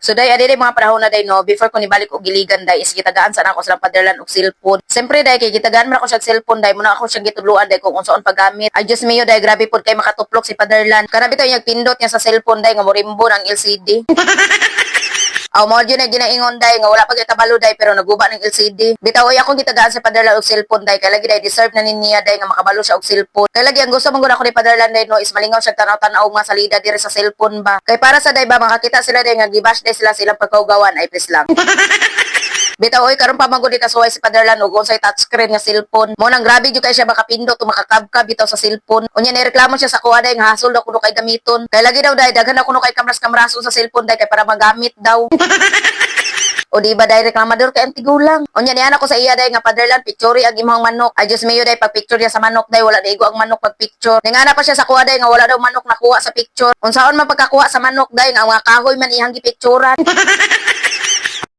So day, adi day mga panahon na day no, before ko nibalik og Iligan day, is gitagaan sa nako silang paderlan og cellphone. Siyempre day, kay gitagaan man ako siya og cellphone day, muna ako siyang gitudloan day kung unsaon paggamit. Ay Diyos mio day, grabe pod kay makatuplok si paderlan. Kana bitaw yung pindot niya sa cellphone day nga morimbo ang LCD. Aw, mao jud na ginaingon day nga wala pa gyud kabalo day pero naguba ng LCD. Bitaw oy, akong gitagaan sa paderlan og cellphone day kay lagi day deserve na ni niya day nga makabalo siya og cellphone. Kay lagi ang gusto man gud ako ni paderlan day no is malingaw siya tanaw-tanaw nga salida diri sa cellphone ba. Kay para sa day ba makakita sila day nga gibash day sila silang pagkaugawan ay please lang. Bitaw oy, karon pa man gud kasuway si Paderlan og unsay touchscreen nga cellphone. Mo nang grabe jud kay siya makapindot o makakabkab bitaw sa cellphone. Unya ni reklamo siya sa kuha day nga hasol daw kuno kay gamiton. Kay lagi daw day daghan na kuno kay kamras-kamrason sa cellphone day kay para magamit daw. O di ba day, reklamador kay ang tigulang. Unya niana ko sa iya day nga, "Paderlan, picture ang imong manok." Ay Diyos mio day, pag picture niya sa manok day, wala naigo ang manok pag picture. Ningana pa siya sa kuha day nga wala daw manok nakuha sa picture. Unsaon man pagkakuha sa manok day nga ang mga kahoy man iyang gipicturan?